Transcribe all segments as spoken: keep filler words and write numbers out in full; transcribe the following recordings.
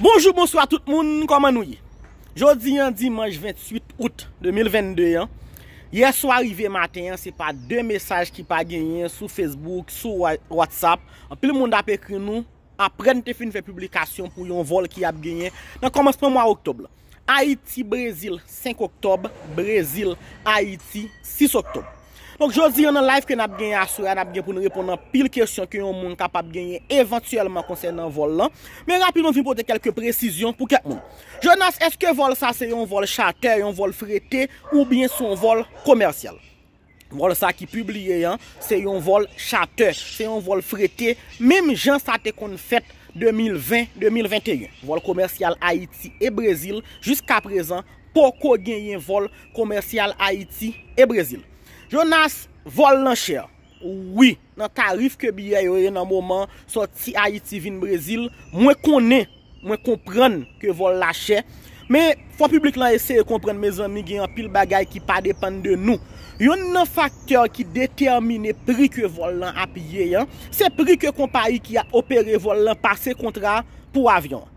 Bonjou, bonswa tout moun, kòman nou ye? Jodi an, dimanch venntuit out de mil vennde an, yè swa rive maten an, se pa de mesaj ki pa genyen sou Facebook, sou Wa- WhatsApp. Anpil moun t ap ekri nou, apre n te fin fè piblikasyon pou yon vòl ki ap genyen nan kòmansman mwa oktòb la. Ayiti, Brezil, senk oktòb, Brezil, Ayiti, sis oktòb. Donk, jodi an nan live ke n ap genyen aswè a, n ap gen pou n reponn anpil kesyon ke yon moun kapab genyen evantyèlman konsènan vòl lan. Men rapid, mwen vin pote kèlke presizyon pou kèk moun. Jonas, èske vòl sa se yon vòl chatè, yon vòl frete, oubyen se yon vòl komèsyal? Vòl sa ki pibliye an, se yon vòl chatè, se yon vòl frete, menm jan sa te konn fèt de mil ven, de mil venteyen. Vòl komèsyal Ayiti e Brezil, jiska prezan, poko genyen vòl komèsyal Ayiti e Brezil. Jonas, vòl lan chè. Wi, nan tarif ke biyè yo ye nan moman sòti Ayiti vin Brezil, mwen konnen, mwen konprann ke vòl la chè. Men, fò piblik lan eseye konprann, mezanmi, gen anpil bagay ki pa depann de nou. Yonn nan faktè ki detèmine pri ke vòl lan ap ye an, se pri ke konpayi ki ap opere vòl lan pase kontra pou avyon an.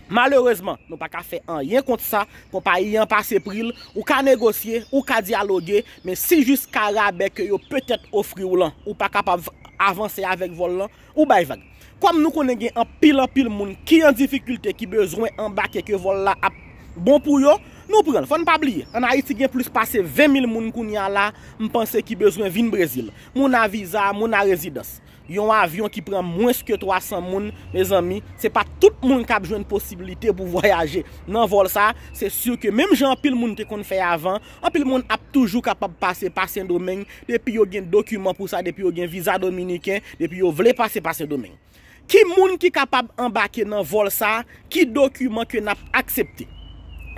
Malerezman, nou pa ka fè anyen kont sa, konpayi an pase pri l, ou ka negosye, ou ka dyaloge, men si jiska rabè ke yo petèt ofri w lan, ou pa kapab avanse avèk vòl lan, ou bay vag. Kòm nou konnen gen anpil, anpil moun ki an difikilte, ki bezwen anbake ke vòl la ap bon pou yo, nou pran l. Fò n pa bliye, ann Ayiti gen plis pase ven mil moun kounye a la, m panse ki bezwen vin Brezil. Moun a viza, moun a rezidans. Yon avyon ki pran mwens ke twa san moun, mezanmi, se pa tout moun k ap jwenn posiblite pou vwayaje nan vòl sa. Se si ke menm jan anpil moun te konn fè avan, anpil moun ap toujou kapab pase pa Sendomeng, depi yo gen dokiman pou sa, depi yo gen viza dominiken, depi yo vle pase pa Sendomeng. Ki moun ki kapab anbake nan vòl sa? Ki dokiman ke n ap aksepte?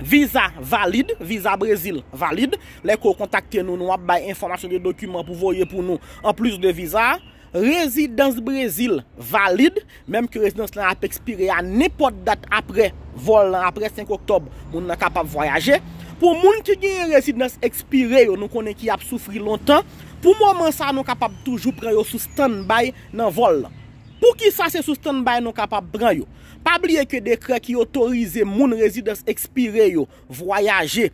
Viza valid, viza Brezil valid. Lè ke w kontakte nou, nou ap bay enfòmasyon de dokiman pou voye pou nou, anplis de viza a. Rezidans Brezil valid, menm ke rezidans lan ap ekspire a nenpòt dat apre vòl lan, apre senk oktòb, moun nan kapab vwayaje. Pou moun ki genyen rezidans ekspire yo, nou konnen ki ap soufri lontan, pou moman sa, nou kapab toujou pran yo sou standby nan vòl lan. Poukisa se sou standby nou kapab pran yo? Pa bliye ke dekrè ki otorize moun rezidans ekspire yo vwayaje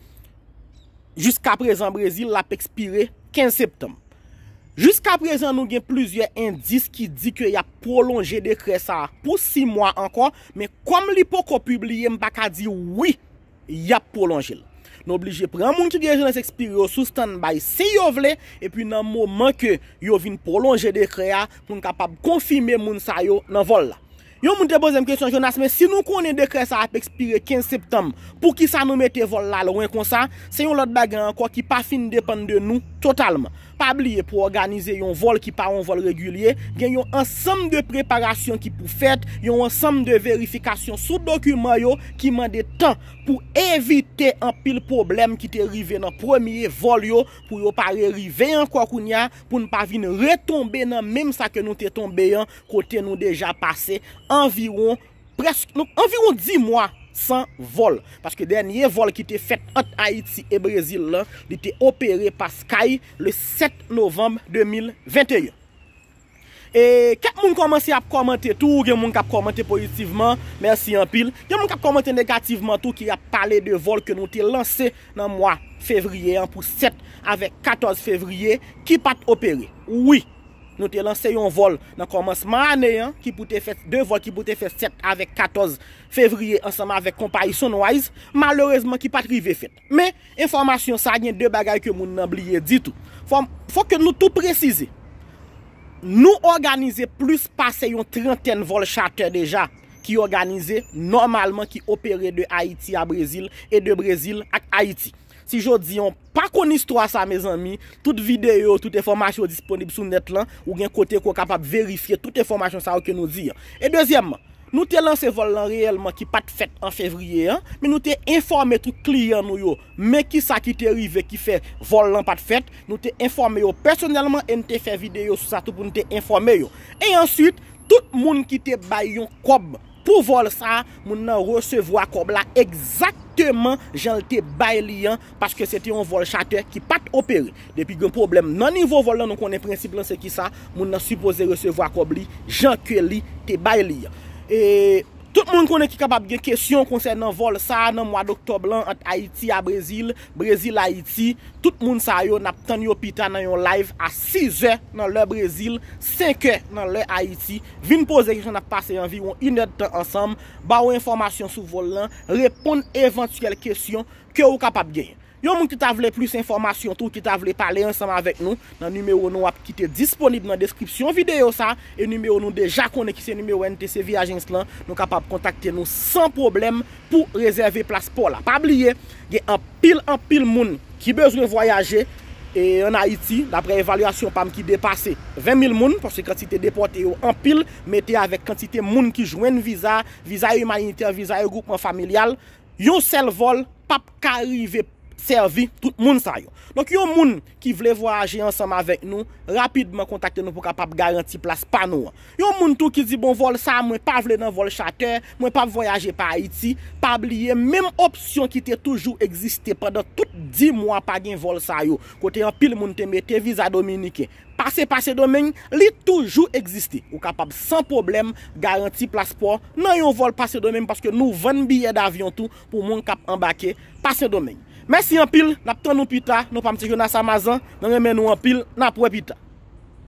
jiska prezan Brezil, l ap ekspire kenz septanm. Jiska prezan, nou gen plizyè endis ki di ke y ap pwolonje dekrè sa a pou sis mwa ankò, men kòm li poko pibliye, m pa ka di wi, y ap pwolonje l. Nou oblije pran moun ki gen rezidans ekspire yo sou standby si yo vle, epi nan moman ke yo vin pwolonje dekrè a, pou n kapab konfime moun sa yo nan vòl la. Yon moun te poze m kesyon, Jonas, men si nou konnen dekrè sa ap ekspire kenz septanm, poukisa nou mete vòl la lwen konsa? Se yon lòt bagay ankò ki pa fin depann de nou totalman. Pa bliye, pou òganize yon vòl ki pa yon vòl regilye, gen yon ansanm de preparasyon ki pou fèt, yon ansanm de verifikasyon sou dokiman yo ki mande tan pou evite anpil pwoblèm ki te rive nan premye vòl yo, pou yo pa rerive ankò kounye a, pou n pa vin retonbe nan menm sa ke nou te tonbe an, kote nou deja pase anviwon, prèsk, nou, anviwon dis mwa san vòl. Paske dènye vòl ki te fèt ant Ayiti e Brezil lan, li te opere pa Sky le sèt novanm de mil venteyen. E kèk moun kòmanse ap kòmante tou, gen moun k ap kòmante pozitivman, mèsi anpil. Gen moun k ap kòmante negativman tou, ki ap pale de vòl ke nou te lanse nan mwa fevriye an pou sèt avèk katòz fevriye, ki pa t opere. Wi, nou te lanse yon vòl nan kòmansman ane an, ki pou te fèt, de vòl ki pou te fèt sèt avèk katòz fevriye ansanm avèk konpayi Sunrise, malerezman ki pa t rive fèt. Men, enfòmasyon sa, gen de bagay ke moun nan bliye di tou. Fò, fò ke nou tou presize. Nou òganize plis pase yon trantèn vòl chatè deja, ki òganize nòmalman, ki opere de Ayiti a Brezil e de Brezil ak Ayiti. Si jodi an w pa konn istwa sa, mezanmi, tout videyo, tout enfòmasyon disponib sou nèt lan, ou gen kote ke w kapab verifye tout enfòmasyon sa yo ke nou di an. E dezyèmman, nou te lanse vòl lan reyèlman ki pa t fèt an fevriye an, men nou te enfòme tout kliyan nou yo. Men kisa ki te rive ki fè vòl lan pa t fèt, nou te enfòme yo pèsonèlman e n te fè videyo sou sa tou pou n te enfòme yo. E answit, tout moun ki te bay yon kòb pou vòl sa, moun nan resevwa kòb la egzakteman jan l te bay li an, paske se te yon vòl chatè ki pa t opere. Depi gen pwoblèm nan nivo vòl lan, nou konnen prensip lan se kisa, moun nan sipoze resevwa kòb li jan ke li te bay li an. E Tout moun konnen ki kapab gen kesyon konsènan vòl sa a nan mwa doktòb lan ant Ayiti a Brezil, Brezil Ayiti. Tout moun sa yo n ap tann yo pita nan yon live a sizè nan lè Brezil, senkè nan lè Ayiti. Vin poze kesyon, n ap pase anviwon inèdtan ansanm, ba w enfòmasyon sou vòl lan, reponn evantyèl kesyon ke ou kapab genyen. Yon moun ki ta vle plis enfòmasyon tou, ki ta vle pale ansanm avèk nou, nan nimewo nou ap kite disponib nan deskripsyon videyo sa, e nimewo nou deja konnen ki se nimewo N T C V Agence lan, nou kapab kontakte nou san pwoblèm pou rezève plas pa w la. Pa bliye, gen anpil, anpil moun ki bezwen vwayaje e ann Ayiti, daprè evalyasyon pa m ki depase ven mil moun, paske kantite depòte yo anpil, mete avèk kantite moun ki jwenn viza, viza imanitè, viza regwoupman familyal, yon sèl vòl p ap ka rive sèvi tout moun sa yo. Donk, yon moun ki vle vwayaje ansanm avèk nou, rapidman kontakte nou pou kapab garanti plas pa nou an. Yon moun tou ki di, "Bon, vòl sa a, mwen pa vle nan vòl chatè, mwen p ap vwayaje pa Ayiti." Pa bliye, menm opsyon ki te toujou egziste pandan tout dis mwa pa gen vòl sa yo, kote anpil moun te mete viza dominiken, pase pa Sendomeng, li toujou egziste. Ou kapab san pwoblèm garanti plas pa w nan yon vòl pa Sendomeng, paske nou vann biyè davyon tou pou moun k ap anbake pa Sendomeng. Mèsi anpil, n ap tann nou pita, non pa m se Jonas Amazan, mwen renmen nou anpil, n ap wè pita.